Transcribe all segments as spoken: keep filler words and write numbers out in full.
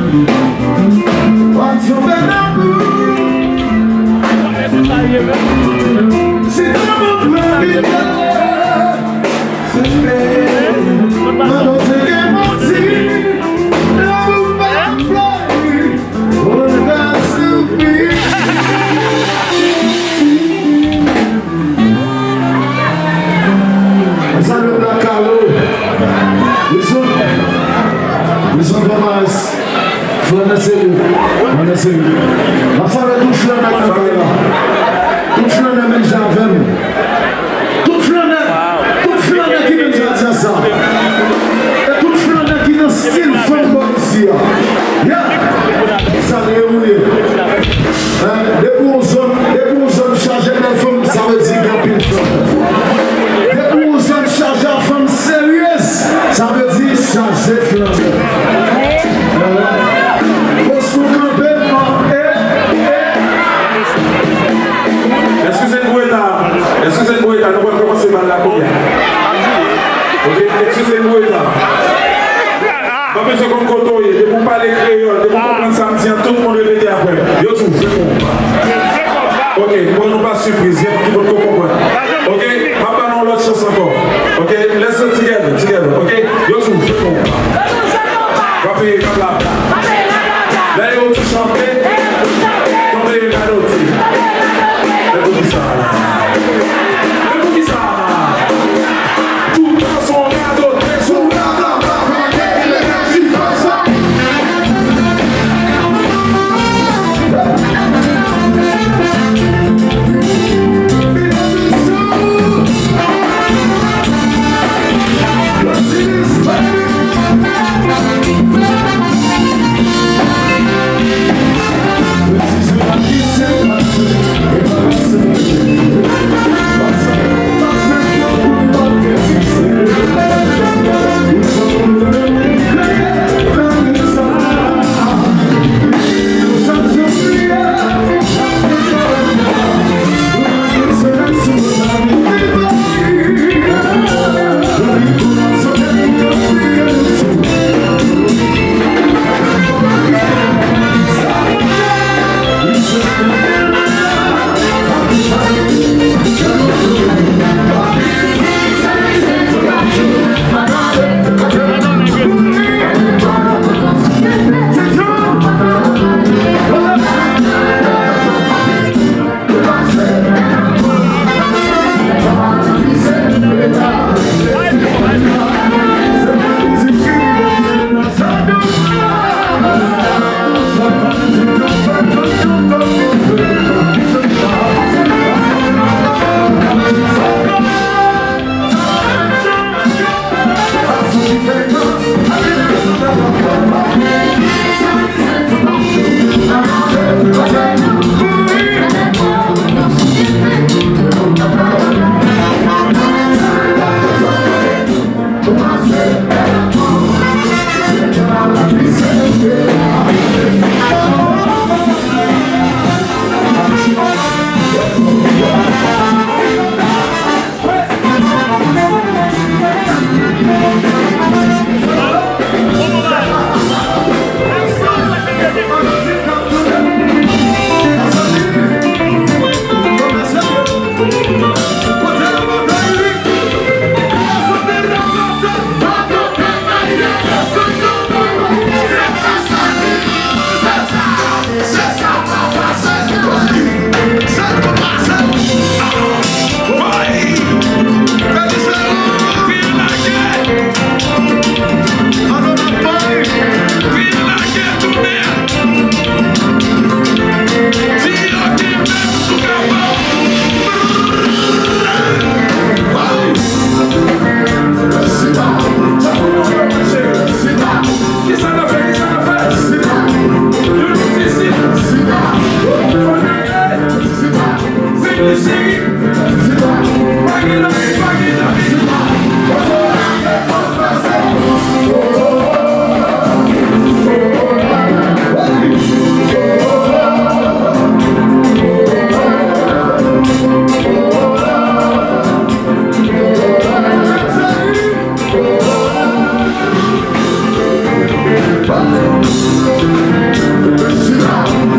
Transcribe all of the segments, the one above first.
Wap tonbe nan boul. Si lanmou pa pita, se mwen Bondye gen manti. Lanmou pa flori, ou ka soufri. Mwen salye Black Carlo. Wilson. Wilson Thomas. Flannè serye. Flannè serye. M ap salye tout flannè k nan kay la. Tout flannè menm jan avè m. Tout flannè. Tout flannè ki menm jan avè sa. E tout flannè ki nan stil fanm bò isi a. Yeah. Sa dwe woule. Hein, depi yon zòn, depi yon zòn chaje bèl fanm, sa vle di gen anpil fanm. Depi yon zòn chaje a fanm seryez, sa vle di chaje flannè. Hein? Pòs nou kanpe, non, e, e. Eskize n pou reta, eskize n pou reta, nou pral kòmanse bal la kounye a. Ok, eskize n pou reta. Pa bezwen konn kote w ye. Depi w pale kreyòl, depi w konprann sa m di an, tout moun repete apre m. Yo di w fè konpa. Ok, bon, nou pa sipriz, gen moun ki potko konprann. Ok, m ap ba nou yon lòt chans ankò. Ok, let's do together, together, ok? Yo di w fè konpa. W ap peye kab la. Lè yo di w chante, tonbe radote. Men poukisa? Men poukisa? Poutan se yon radote sou radote.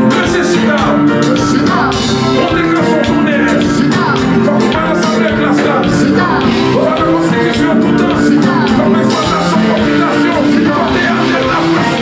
Mesye, chita. Chita. Monte kanson tounen. Chita. Fòk nou pa nan sal de klas la. Chita. Nou pa nan konstitisyon toutan. Chita. Fòk nou fè nasyon konstitasyon. Chita. Teyat de la fòs.